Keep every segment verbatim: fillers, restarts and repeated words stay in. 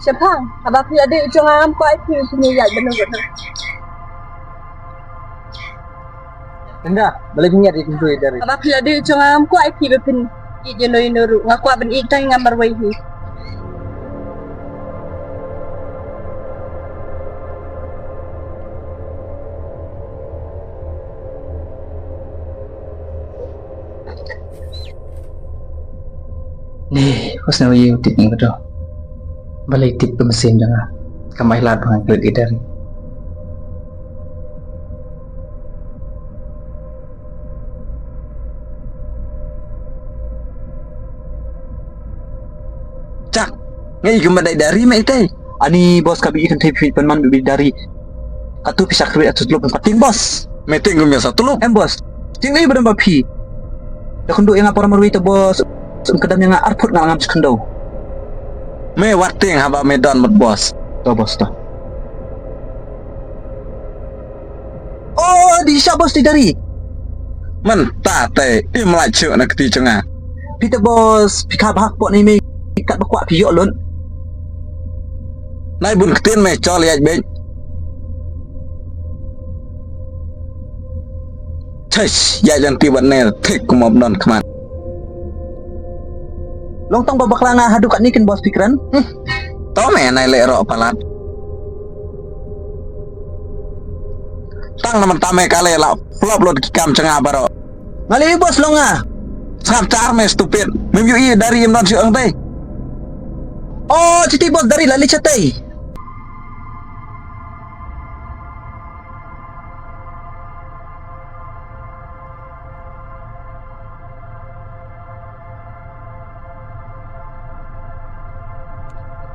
Shapang, haba phi la dei u jong nga ngam kwah ïa phi ban ïaid bad u. Tynda, balei phi ïaid ïa u Dari? Haba phi la dei u jong nga ngam kwah ïa phi ban pynïaid ïano ïano ruh. Nga kwah ban ïaid tang nga marwei hi. Ni, hos na wi tip ni betul. Balei tip ke mesin janga. Kamai lad bang klik idar. Chak, ngai ke madai dari mai tai. Ani bos ka bi kan thei phi pynman bi dari. Katu pisa kri atu tlup pating bos. Me ting gum ya sa tlup. Em bos. Ting ni badam ba phi. Da kundu yang apa ramar wita bos. Sum kadam yang arput ngal ngam sekendo. Me wating haba me don mat bos. To bos to. Oh, di sha bos di dari. Man ta te im la chu na kti chunga. Phi te bos, phi ka bhak pot ni me kat ba kwah phi ïoh lut. Nai bun ktien me chol ïaid beit. Thais, ïaid lynti wat ne thik kum ap don khmat. Long tang ba bakla nga haduh kat ni kin bos phi kren. Hmm. To me nai leh roh palat. Tang na mynta me ka leh la flop lut ki kam changa baroh. Nga leh bos long nga. Sngap char me stupid. Mem yu i dari im don shu ang tei. Oh, chiti bos dari la li chatai.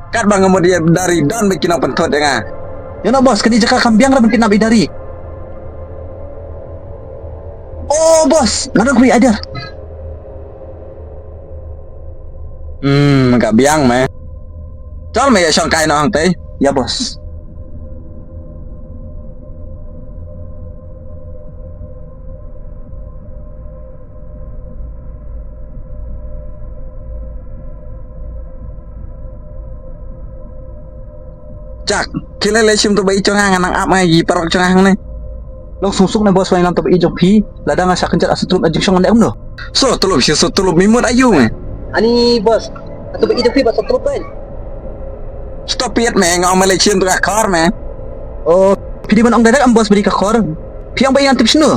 Kat ba nga mut ïa dari don ba ki nang pynthut ïa nga. Ïa no bos, kani jaka kam biang ra ban kidnap i dari. Oh bos, nga dang kuri idea. Hmm, ka biang me. Chol me ïa shong kai no hang tei. Ïa bos. Chak, khie leh leh shim to ba i jong nga, nga nang ap nga ïa ki paralok jong nga hangne. Long sung sung ne bos, ba i nang to ba i jong phi, lada nga sa kynjat a sutlup a jingsong ne em no. Sutlup, shi sutlup, mi mut ayu me. Ani bos, to ba i jong phi ba sutlup ben. Stop it me, nga ong me leh shim to ka khor me. Oh, phi di ban ong direct em bos ba di ka khor. Phi ong ba i ngan tip shinu.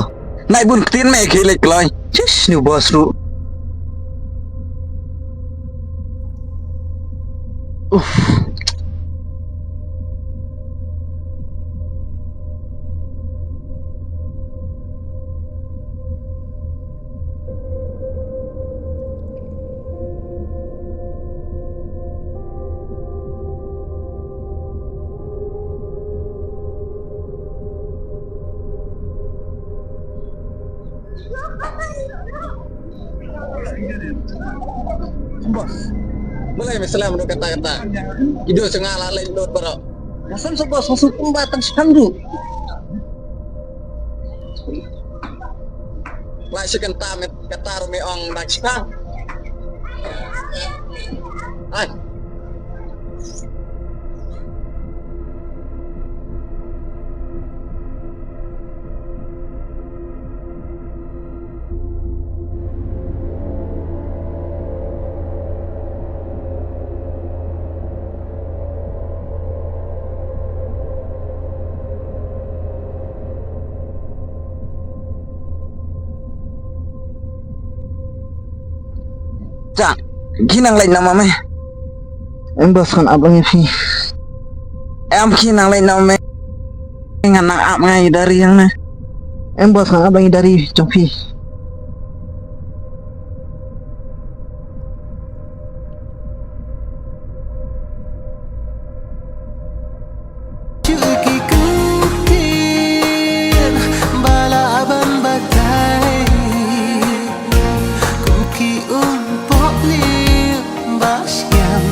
Nai bun ktien me ki leh kloi. Chish, new boss ruh. Uff. Bos. Balei me slem duk kata kata. Idu sengal alai lut baroh. Masam so bos, masuk pembatang sepandu. Lai shi kynta me kata ruh me ong dak shipang. Ai. Chak, ki nang leit na ma me. Em bos, ngan ap lang ïa phi. Em ki nang leit na ma me. Ngan nang ap nga ïa dari hangne. Em bos, ngan ap lang ïa dari jong phi. Shu ki kyntien ba lah ban batai, kum ki um pok lim ba sngem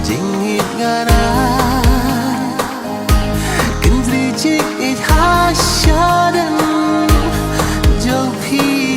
jingit ngara. Kynjri jingit ha shadan jong phi.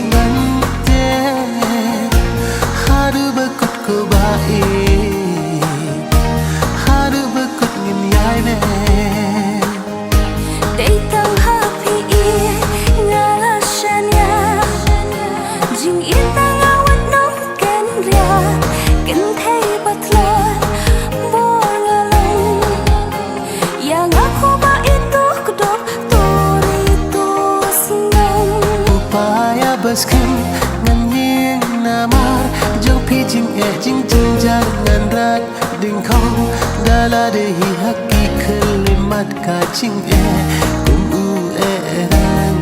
Ding khong da lade hi ha ki khyllipmat ka jingeh, kum u eh rang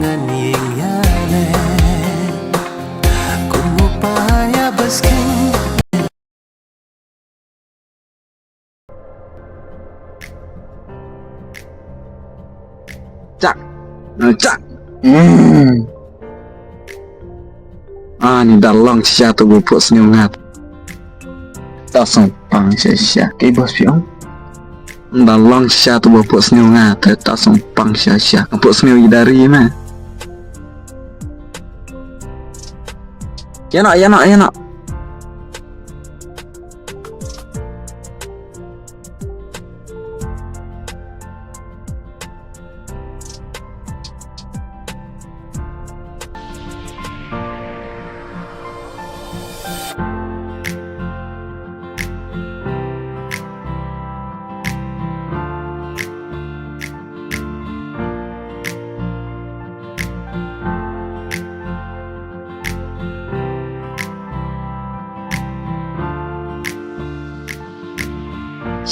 ngan ïeng ïaleh, kum u pa ïa bas khing. Chak. Chak. Hmm. Ani da long shisha tu ba phuh sniew nga. Ta song pang shisha. Ki bos pi ong. Da long shisha tu ba phuh sniew nga. Ta, ta song pang shisha. Phuh sniew i dari ma. Ïa no, ïa no, ïa no.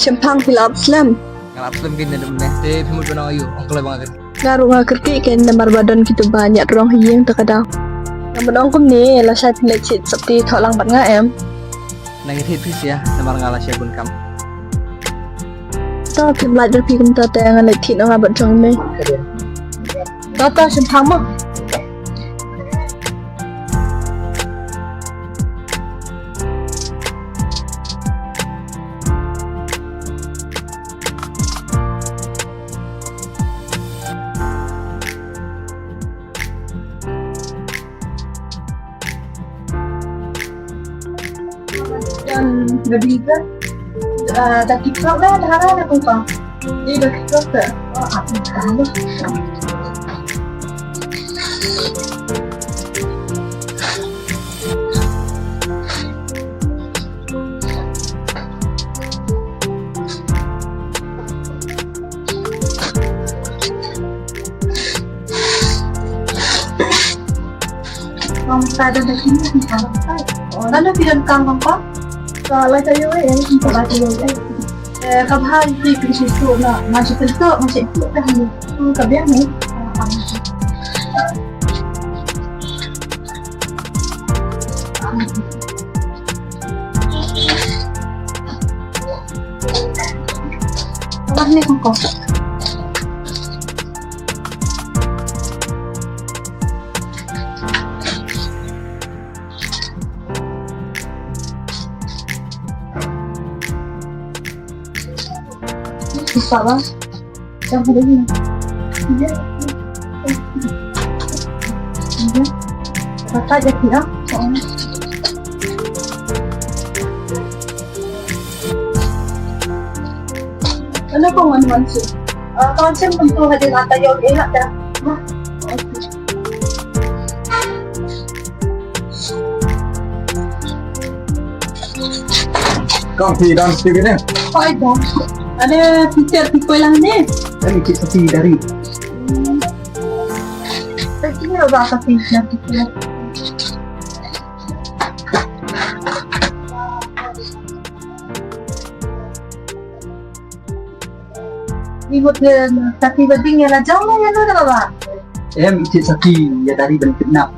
Shemphang phi la ap slem. Nga la ap slem kein ne dum ne. Te phi mut ban ong aïu, ong kloi ba nga kyrkieh. Nga ruh nga kyrkieh kein namar ba don kito ba ñiad rong ha ïing te ka daw. Nga ban ong kumne, lashai phin leit thied sopti thoh lang bad nga em. Nang ïathied phi sha, namar nga lashai bun kam. To, phim lait ruh phi kumta te ngan leit thied noh nga bad jong me. To, to, shemphang mo. Kan lebih ke, eh, dah kiprok dah, dah harap dah kongkong. Ni dah kiprok ke? Oh, aku tahu. Kong sa da da kini kong sa. Lalu pidon kang kong kong. Ka lai ka yoi eh, ka lai ka yoi eh. Eh, ka bha iti kini situ na, masih tentu, masih itu kan ni. Hmm, ka biang ni. Wah, ni kong kong. Susah lah. Yang boleh ni. Iya. Iya. Kakak jadi ah. Soalnya. Ano ko wan wan si? Ah, kawan sim tentu hadir ata yo elak dah. Kong phi don phi kene? Oi don. Ada teacher phi koi lang ne? Kan ki sapi dari. Tapi ni ba ka phi na teacher. Ni mut ne sati ba ding ïa la jong ne ïa no da ba. Em, iti sati ïa dari ban kidnap.